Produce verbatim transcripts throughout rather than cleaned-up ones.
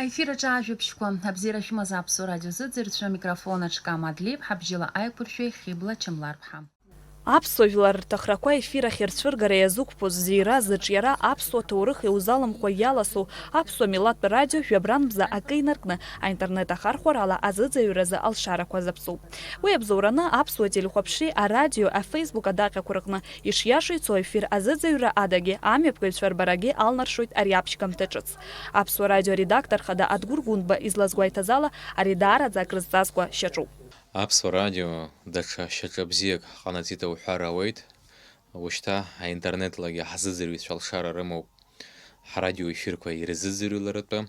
Ефир аҿы ажәабжьқәа. Абзиара шәымаз аԥсуа радио зыӡырҩцәа, амикрофон аҿы Кама Адлеиԥҳа, бжьыла аиқәыршәа Хьыбла Чамларԥҳа. Аԥсуа жәлар рҭахрақәа ефир ахьырцәыргара иазықәԥоз зиира, зыҿиара, аԥсуа ҭоурых иузалымхуа иаласу аԥсуа милаҭтә радио жәабран мза акы инаркны, аинтернет ахархәарала азыӡырҩразы алшарақәа азаԥҵоуп. Уи абзоураны аԥсуа телехәаԥшреи арадио, афейсбук адаҟьақәа рҟны ишиашоу ицо ефир азыӡырҩра адагьы амҩаԥгаҩцәа рбарагьы алнаршоит ари аԥшьгамҭа ҿыц. Аԥсуа радио аредактор хада Адгәыр Гәынба излазгәеиҭаз ала, ари даараӡа акрызҵазкуа шьаҿоуп. Аԥсуа радио даҽа шьаҿа бзиак ҳҟанаҵеит ауҳәар ауеит. Ушьҭа аинтернетлагьы ҳзыӡырҩцәа алшара рымоуп ҳрадиоефирқәа ирзыӡырҩларатәы.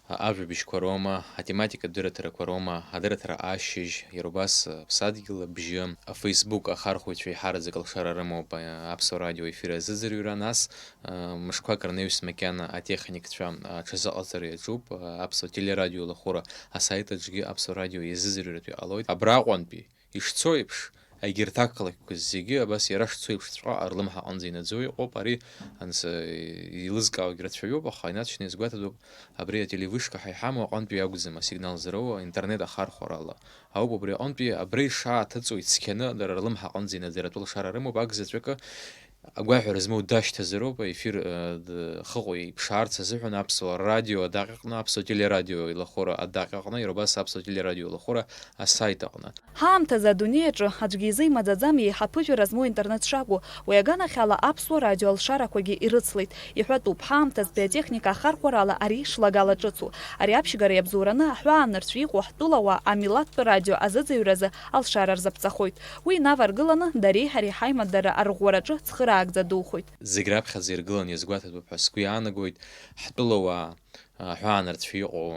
Ажәабжьқәа роума, атематикатә дырраҭарақәа роума, адырраҭара ашьыжь, иара убас Аԥсадгьыл абжьы, афейсбук ахархәаҩцәа еиҳараӡак алшара рымоуп аԥсуа радиоефир азыӡырҩра, нас Мышқәак рнаҩс макьана атехникцәа аҽазыҟаҵара иаҿуп, аԥсуа телерадио лахәыра асаит аҿгьы аԥсуа радио иазыӡырҩратәы иҟалоит. Абраҟантәи ишцо еиԥш, егьырҭ ақалақьқәа зегьы абас иара шцо еиԥшҵәҟьа рлымҳа аҟынӡа инаӡо иҟоуп. Ари анс еилызкаауагь рацәаҩуп, аха инаҵшьны иазгәаҭатәуп, абри ателевышка ҳәа иҳамоу аҟынтәи акәӡам асигнал зроуа, аинтернет ахархәарала ауп. Убри аҟынтәи абра ишааҭыҵуа ицқьаны дара рлымҳа аҟынӡа инаӡаратәы лшара рымоуп, акзаҵәыкы агәаҳәара змоу дашьҭазароуп, аефир хыҟоу иԥшаарц азыҳәан аԥсуа радио адаҟьаҟны, аԥсуа телерадио илахәыра адаҟьаҟны, иара убас аԥсуа телерадио илахәыра асаит аҟны. Ҳаамҭазы адунеи аҿы аӡәгьы изы имаӡаӡам еиҳа ԥыжәара змоу интернет шакәу, уи аганахьала аԥсуа радио алшарақәагьы ирыцлеит. Иҳәатәуп, ҳаамҭазтәи атехника ахархәарала ари шлагала ҿыцу. Ари аԥшьгара иабзоураны аҳәаанырцә иҟоу ҳтәылауаа амилаҭтә радио азыӡырҩразы алшара рзаԥҵахоит. Уи инаваргыланы дареи ҳареи ҳаимадара арӷәӷәараҿы цхыраагӡа духоит. Зегь раԥхьаӡа иргылан иазгәаҭатәуп ҳәа сгәы иаанагоит, ҳтәылауаа, аҳәаанырцә иҟоу,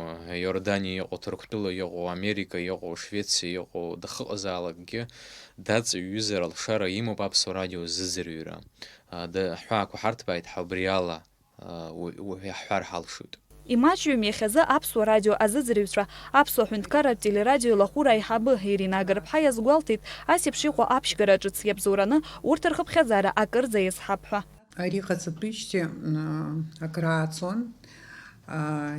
Иорданиа иҟоу, Ҭырқәтәыла иҟоу, Америка иҟоу, Швециа иҟоу, дахыҟазаалакгьы даҵаҩҩызар алшара имоуп аԥсуа радио зыӡырҩра. Ҳҳәаақәа ҳарҭбааит ҳәа убри ала уҳәа-, иаҳҳәар ҳалшоит. Имаҷҩым иахьазы Аԥсуа радио азыӡырҩцәа, Аԥсуа ҳәынҭқарратә телерадио илахәыра аиҳабы Ирина Агарԥҳа иазгәалҭеит, ас еиԥш иҟоу аԥшьгара ҿыц иабзоураны урҭ рхыԥхьаӡара акырӡа иазҳап ҳәа. Ари ҟаҵатәижьҭеи акрааҵуан,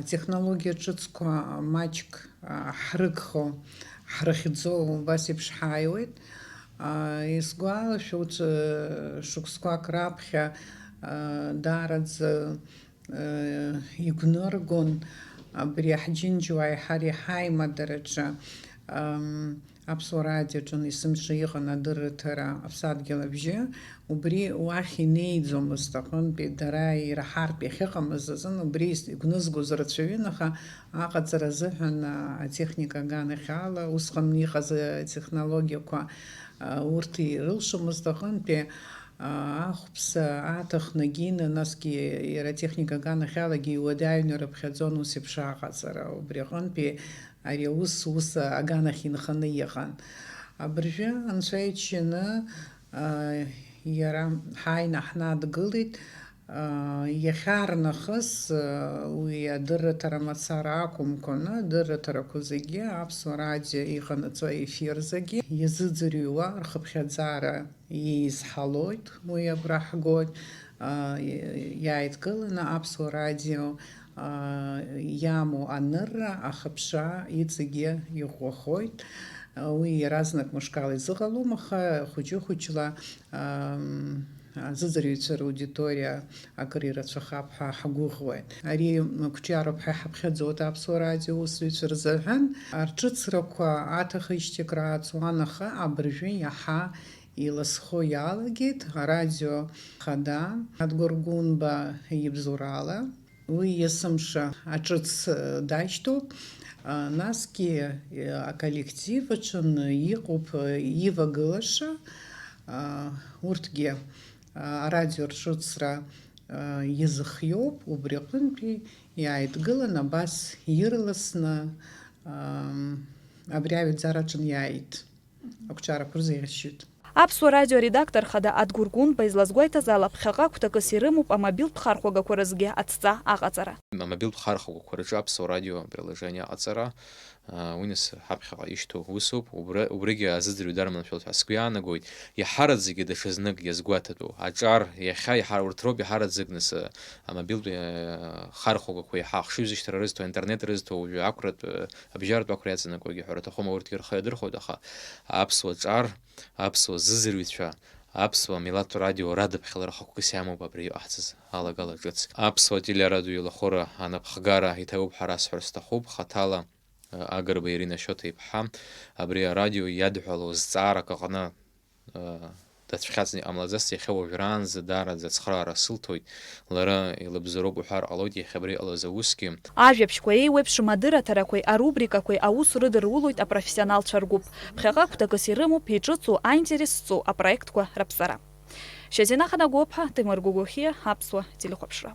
атехнологиа ҿыцқәа маҷк ҳрыгхо, ҳрыхьӡо убас еиԥш ҳааиуеит. Исгәалашәоит, шықәсқәак раԥхьа даараӡа игәныргон абри ҳџьынџьуааи ҳареи ҳаимадараҿы. Аԥсуа радиоаҿы есымша иҟан адырраҭара Аԥсадгьыл абжьы, убри уахь инеиӡомызт аҟынтәи, дара ираҳартә иахьыҟамыз азын, убри игәнызгоз рацәаҩын, аха аҟаҵара азыҳәан атехника аганахьала, усҟан иҟаз атехнологиақәа урҭ ирылшомызт аҟынтәи, ахәԥса аҭахнагьы ины, насгьы иара атехника аганахьалагьы иуадаҩны ирыԥхьаӡон ус еиԥш аҟаҵара, убри аҟынтәи Ари аус, ус аганахь инханы иҟан. Абыржәы Анцәа иџьшьаны, иара ҳааины ҳнадгылеит. Иахьарнахыс уи адырраҭара мацара акәымкәаны, адырраҭарақәа зегьы Аԥсуа радио иҟанаҵо аефир зегьы иазыӡырҩуа рхыԥхьаӡара иеизҳалоит, уи агәра ҳгоит, иааидкыланы Аԥсуа радио иамоу анырра, ахыԥшра иҵегьы иӷәӷәахоит. Уи иаразнак мышкала изыҟалом, аха хәыҷы-хәыҷла азыӡырҩцәа раудиториа акыр ирацәахап ҳәа ҳгәыӷуеит. Ари ақәҿиароуп ҳәа иҳаԥхьаӡоит Аԥсуа радио аусзуҩцәа рзыҳәан. Рҿыцрақәа аҭахижьҭеи акрааҵуан, аха абыржәы иаҳа Иласхо иалагеит арадио хада Адгәыр Гәынба ибзоурала. Уи есымша аҿыц дашьҭоуп. Насгьы аколлектив аҿы иҟоуп ивагылаша. Урҭгьы арадио рҿыцра иазыхиоуп, убри аҟынтәи иааидгылан, абас ирласны абри аҩаӡараҿы иааит. Ақәҿиарақәа рзеиӷьасшьоит. Аԥсуа радио аредактор хада Адгәыр Гәынба излазгәеиҭаз ала, ԥхьаҟа агәҭакыс ирымоуп амобилтә хархәагақәа рызгьы адҵа аҟаҵара. Амобилтә хархәагақәа рҿы Аԥсуа радио априложение аҟаҵара, а, уи нас ҳаԥхьаҟа ишьҭоу усуп, убра-, убригьы азыӡырҩ дара маншәалоуп ҳәа сгәы иаанагоит, иаҳараӡакгьы даҽазнык иазгәаҭатәу аҿар, иахьа иаҳа-, урҭ роуп иаҳараӡак нас, а, амобилтә, а, хархәагақәа иаҳа ахшыҩзышьҭра рызҭо, аинтернет рызҭо, уажәы ақәратә, а, абжьаратә ақәра иаҵанакуагьы ҳәара аҭахума, урҭгьы рхы иадырхәоит, аха аԥсуа ҿар, аԥсуа зыӡырҩцәа, аԥсуа милаҭтә радио радыԥхьалара хықәкыс иамоуп абри иҟаҳҵаз алагала ҿыц. Аԥсуа телерадио еилахәыра анапхгара иҭабуп ҳәа расҳәар сҭахуп, хаҭала, э, Агрба Ирина Шьоҭа-иԥҳа абри арадио иадҳәалоу зҵаарак аҟны, э, дацәхьаҵны иҟамлаӡац, иахьа уажәраанӡа даараӡа ацхыраара сылҭоит, лара илыбзоуроуп уҳәар ҟалоит иахьа абри иҟалаз аусгьы. Ажәабжьқәа еиуеиԥшым адырраҭарақәеи арубрикақәеи аус рыдырулоит апрофессионалцәа ргәыԥ. Ԥхьаҟа агәҭакыс ирымоуп иҿыцу, аинтерес зҵоу апроектқәа раԥҵара. Шьазина Ханагәыԥҳа, Ҭемыр Гәыгәыхьиа, Аԥсуа телехәаԥшра.